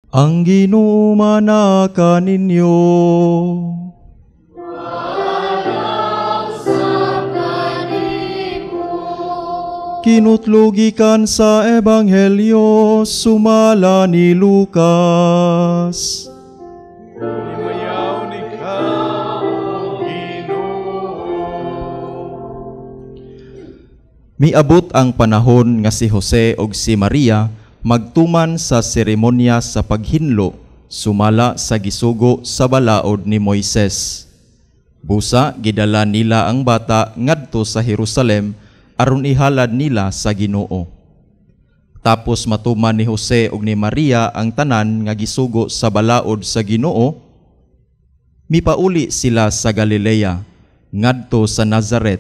Ang Ginoo mana kaninyo. Kinutlogikan sa Ebanghelyo sumala ni Lucas. Himayaw ni ka, Ginoo. Miabot ang panahon nga si Jose ug si Maria magtuman sa seremonya sa paghinlo sumala sa gisugo sa balaod ni Moises. Busa gidala nila ang bata ngadto sa Jerusalem aron ihalad nila sa Ginoo. Tapos matuman ni Jose ug ni Maria ang tanan nga gisugo sa balaod sa Ginoo, mipauli sila sa Galilea ngadto sa Nazaret,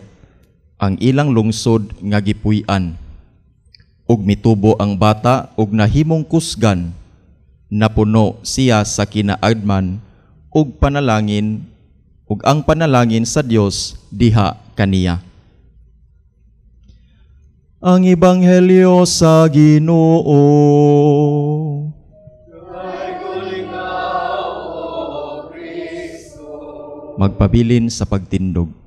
ang ilang lungsod nga gipuy-an. Ug mitubo ang bata ug nahimong kusgan, napuno siya sa kinaadman ug panalangin, ug ang panalangin sa Dios diha kaniya. Ang Ebanghelyo sa Ginoo. Magpabilin sa pagtindog.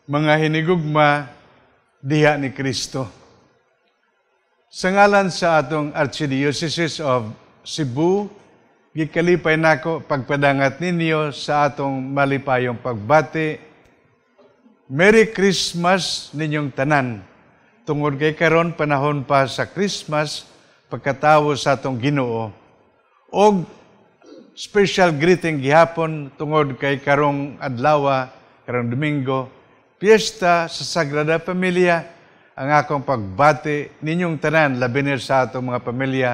Mga hinigugma diha ni Kristo. Sa ngalan sa atong Archdiocese of Cebu, gikalipay nako pagpadangat ninyo sa atong malipayong pagbati. Merry Christmas ninyong tanan. Tungod kay karon panahon pa sa Christmas, pagkatawo sa atong Ginoo. Og special greeting gihapon tungod kay karong adlaw, karong Domingo, piyesta sa Sagrada Familia, ang akong pagbati ninyong tanan, labi na sa atong mga pamilya,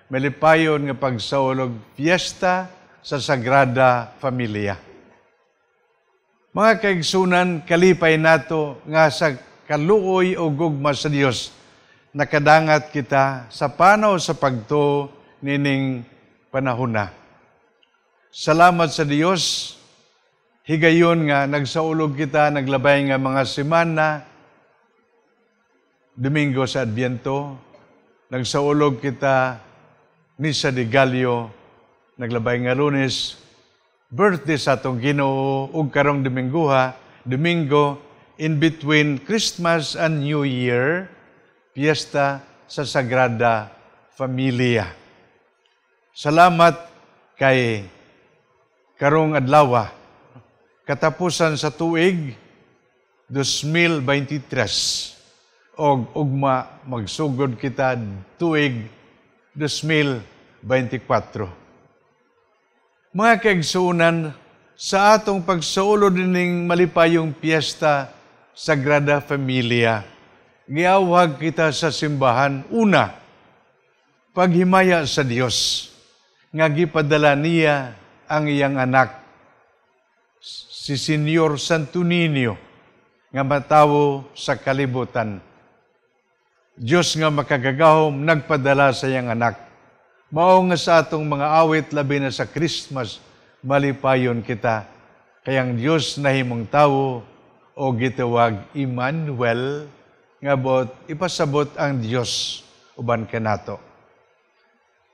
malipayon nga pagsaulog piyesta sa Sagrada Familia. Mga kaigsunan, kalipay nato nga sa kaluoy o gugma sa Dios, nakadangat kita sa panaw sa pagtuo nining panahona. Salamat sa Dios. Higayon nga nagsaulog kita, naglabay nga mga semana, Domingo sa Adviento, nagsaulog kita Misa de Gallo, naglabay nga Lunes, birthday sa atong Ginoo ug karong Dominguha, Domingo in between Christmas and New Year, piyesta sa Sagrada Familia. Salamat kay karong adlaw, katapusan sa tuig 2023 og ugma magsugod kita tuig 2024. Mga kaigsuonan, sa atong pagsaulod nining malipayong piyesta Sagrada Familia, giawhag kita sa simbahan una, paghimaya sa Dios nga gipadala niya ang iyang anak si Senyor Santo Niño nga matawo sa kalibutan. Diyos nga makagagahom nagpadala sa iyang anak. Mao nga sa atong mga awit labi na sa Christmas, malipayon kita. Kayang Diyos nahimong tawo o gitawag Emmanuel, nga bot ipasabot ang Diyos uban kanato.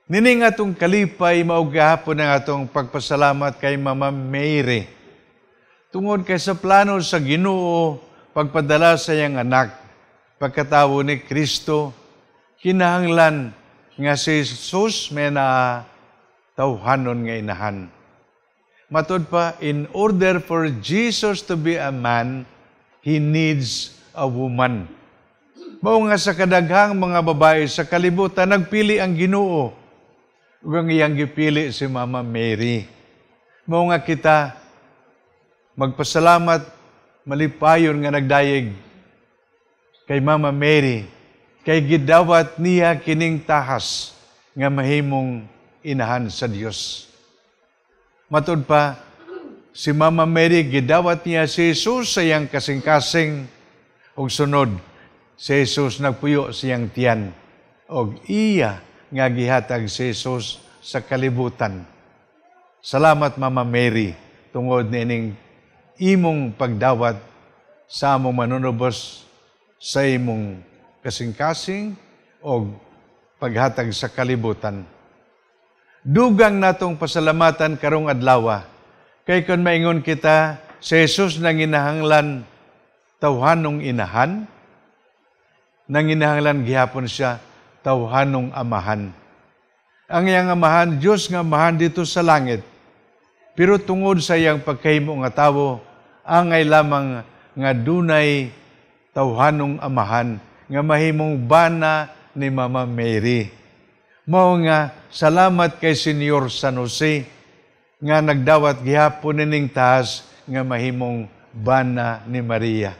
Nining atong kalipay, mao gihapon ang atong pagpasalamat kay Mama Mary. Tungod kay sa plano sa Ginoo, pagpadala sa iyang anak, pagkatawo ni Kristo, kinahanglan nga si Jesus may na tawhanon nga inahan. Matud pa, in order for Jesus to be a man, he needs a woman. Mao nga sa kadaghang mga babae sa kalibutan, nagpili ang Ginoo. Ug ang iyang gipili si Mama Mary. Mao nga kita magpasalamat, malipayon nga nagdayeg kay Mama Mary, kay gidawat niya kining tahas nga mahimong inahan sa Dios. Matud pa, si Mama Mary gidawat niya si Jesus sa iyang kasing-kasing ug sunod si Jesus nagpuyo sa iyang tiyan og iya nga gihatag si Jesus sa kalibutan. Salamat, Mama Mary, tungod niining imong pagdawat sa among Manunubos sa imong kasing-kasing o paghatag sa kalibutan. Dugang natong pasalamatan karong adlaw, kay kung maingon kita, si Jesus nanginahanglan tawhanong inahan, nanginahanglan gihapon siya tawhanong amahan. Ang iyang amahan, Diyos nga Amahan dito sa langit. Pero tungod sa iyang pagkahimo nga tawo, angay lamang nga dunay tawhanong amahan nga mahimong bana ni Mama Mary. Mao nga salamat kay Senyor San Jose nga nagdawat gihapon nining taas nga mahimong bana ni Maria.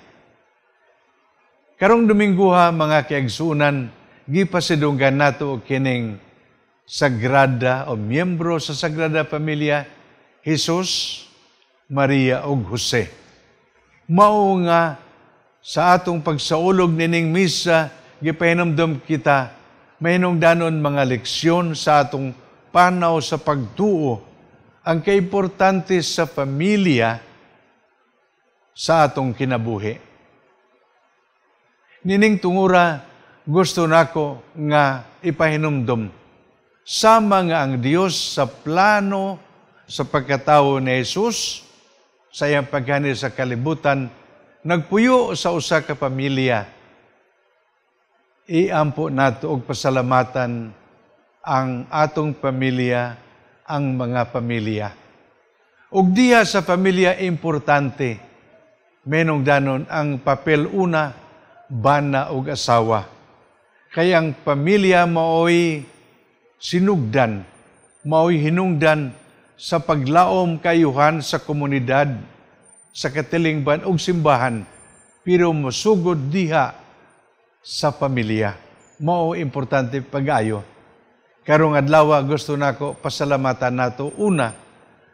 Karong Domingguha, mga kaigsuonan, gipasidunggan nato kining Sagrada o miyembro sa Sagrada Familia, Jesus, Maria ug Jose. Mao nga sa atong pagsaulog nining misa, gipahinumdom kita mahinungdanon mga leksyon sa atong panaw sa pagtuo, ang kaimportante sa pamilya sa atong kinabuhi. Nining tungura, gusto nako nga ipahinumdom sama nga ang Dios sa plano sa pagkatawo ni Jesus sa iyang paghani sa kalibutan nagpuyo sa usa ka pamilya. Iampo nato og pasalamatan ang atong pamilya, ang mga pamilya. Ug diha sa pamilya, importante menungdanon ang papel, una, bana ug asawa. Kay ang pamilya maoy sinugdan, maoy hinungdan sa paglaom kayuhan sa komunidad, sa katilingban ug simbahan, pero mosugod diha sa pamilya. Mao importante pag-ayo. Karong adlaw, gusto nako pasalamatan nato una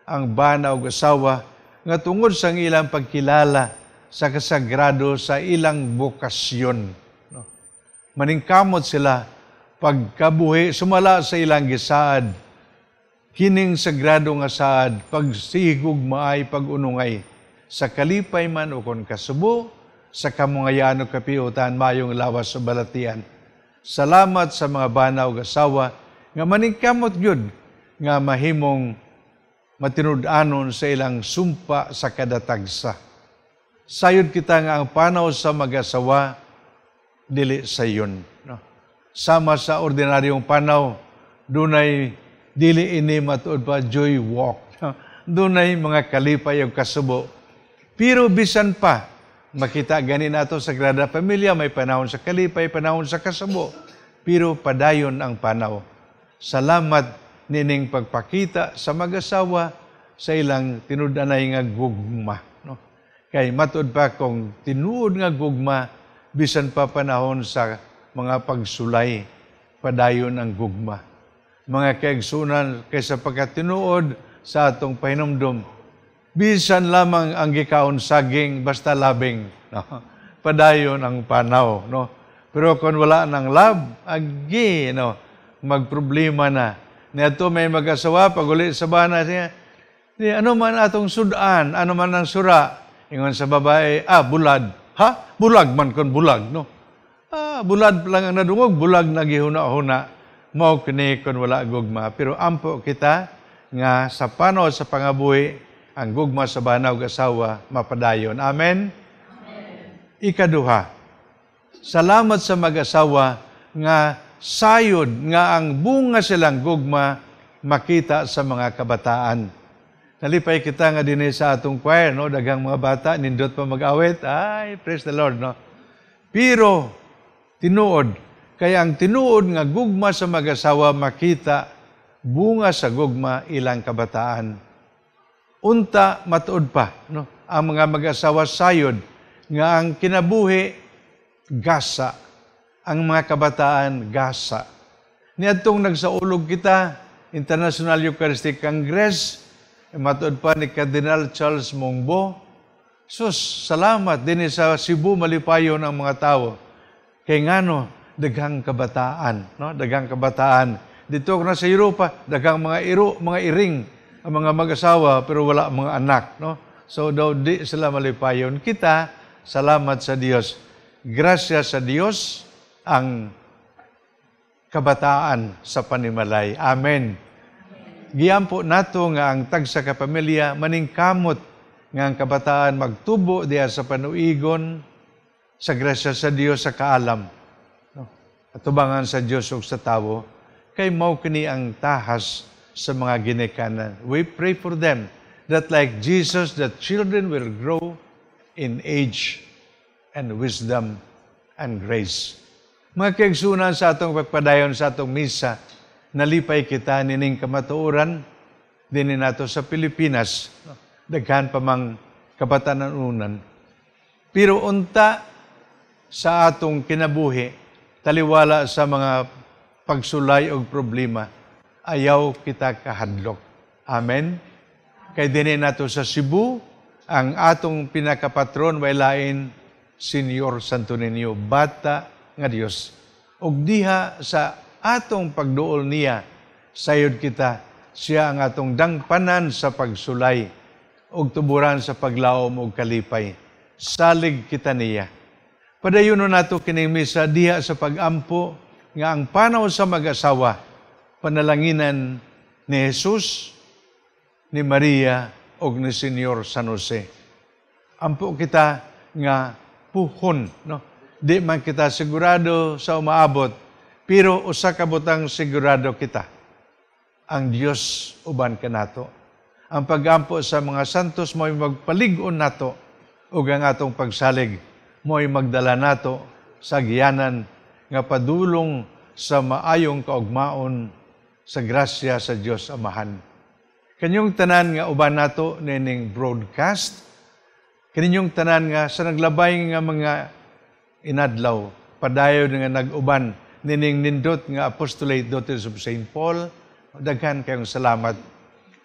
ang bana ug asawa nga tungod sa ilang pagkilala sa kasagrado sa ilang bokasyon. No? Maningkamot sila pagkabuhi sumala sa ilang gisaad. Kining sagrado nga saad, pagsigug maay pag-unungay, sa kalipay man o kon kasubo, sa kamungayaan o kapiutan, mayong lawas sa balatian. Salamat sa mga bana ug asawa nga maningkamot gyud nga mahimong matinud-anon sa ilang sumpa sa kadatagsa. Sayod kita nga ang panaw sa mag-asawa dili sayon. No? Sama sa ordinaryong panaw, dunay dili ini matuod pa joy walk. No? Dunay mga kalipay ug kasubo. Pero bisan pa, makita gani nato sa Sagrada Familia, may panahon sa kalipay, panahon sa kasubo. Pero padayon ang panaw. Salamat nining pagpakita sa mag-asawa sa ilang tinud-anay nga gugma. No? Kay matud pa kung tinuod nga gugma, bisan pa panahon sa mga pagsulay, padayon ang gugma. Mga kaigsunan, kaysa pagkatinuod sa atong pahinumdom, bisan lamang ang gikaon saging, basta labing, no? Padayon ang panaw. No? Pero kung wala ng love, agi, no? Magproblema na. Niadto may mag-asawa, pag uli sa bana siya, di, ano man atong sudan, ano man ang sura? Ingon sa babae, ah, bulad. Ha? Bulag man kon bulag, no? Ah, bulad lang ang nadungog, bulag na gihuna-huna. Mao kini kon wala gugma. Pero ampo kita nga sa panaw sa pangabuhi, ang gugma sa bana ug asawa mapadayon. Amen? Amen. Ikaduha, salamat sa mag-asawa nga sayod nga ang bunga silang gugma makita sa mga kabataan. Nalipay kita nga dinhi sa atong choir, no? Daghang mga bata, nindot pa mag-awit. Ay, praise the Lord, no? Pero tinuod, kaya ang tinuod nga gugma sa mag-asawa makita bunga sa gugma ilang kabataan. Unta matuod pa, no? Ang mga mag-asawa sayod nga ang kinabuhi gasa, ang mga kabataan gasa. Niadtong nagsaulog kita, International Eucharistic Congress, matuod pa ni Cardinal Charles Mongbo. Sus, salamat din sa Cebu, malipayon ang mga tao. Kay ngano, daghang kabataan, no? Daghang kabataan. Dito na sa Europa, daghang mga iro, mga iring ang mga mag-asawa pero wala mga anak, no? So daw di sila malipayon. Kita, salamat sa Dios. Grasya sa Dios ang kabataan sa panimalay. Amen. Giampo nato nga ang tagsa ka pamilya maningkamot nga ang kabataan magtubo diha sa panuigon, sa grasya sa Dios, sa kaalam, no? Atubangan sa Dios ug sa tawo, kay mao kini ang tahas sa mga ginikanan. We pray for them that, like Jesus, the children will grow in age and wisdom and grace. Mga kaigsunan, sa atong pagpadayon sa atong misa, nalipay kita nining kamatuoran dinhi nato sa Pilipinas. Daghan pa mang kabataan. Pero unta sa atong kinabuhi, taliwala sa mga pagsulay og problema, ayaw kita kahadlok. Amen? Kay dinhi nato sa Cebu, ang atong pinakapatron way lain Senyor Santo Niño, bata nga Dios. Og diha sa atong pagduol niya, sayod kita, siya ang atong dangpanan sa pagsulay og tuburan sa paglaom og kalipay. Salig kita niya. Padayonon nato kining misa diha sa pagampo nga ang panaw sa mag-asawa, panalanginan ni Jesus, ni Maria og ni Senyor San Jose. Ampo kita nga puhon, no? Di man kita sigurado sa umaabot, pero usa ka butang sigurado kita: ang Dios uban kanato. Ang pagampo sa mga santos mo'y magpalig-on nato, ug ang atong pagsalig mo'y magdala nato sa giyanan nga padulong sa maayong kaugmaon sa grasya sa Dios Amahan. Kanyong tanan nga uban nato nining broadcast, kaninyong tanan nga sa naglabay nga mga inadlaw, padayon nga nag-uban nining nindot nga apostolate Daughters of St. Paul, daghan kayong salamat.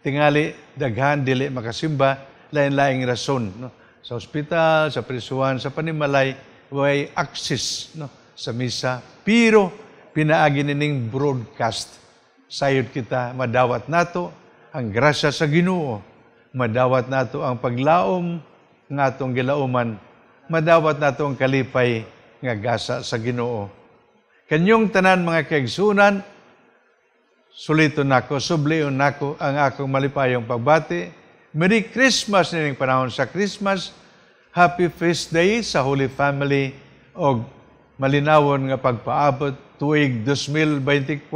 Tingali, daghan dili makasimba, lain-laing rason, no? Sa ospital, sa prisuhan, sa panimalay, way access, no, sa misa. Pero pinaagi nining broadcast, sayod kita madawat nato ang grasya sa Ginoo, madawat nato ang paglaom nga atong gilauman, madawat nato ang kalipay nga gasa sa Ginoo. Kanyong tanan, mga kaigsunan, sulito nako, sublion nako ang akong malipayong pagbati. Merry Christmas nining panahon sa Christmas. Happy Feast Day sa Holy Family og malinawon nga pagpaabot tuig 2024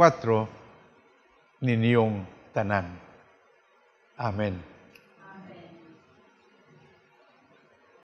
ninyong tanan. Amen.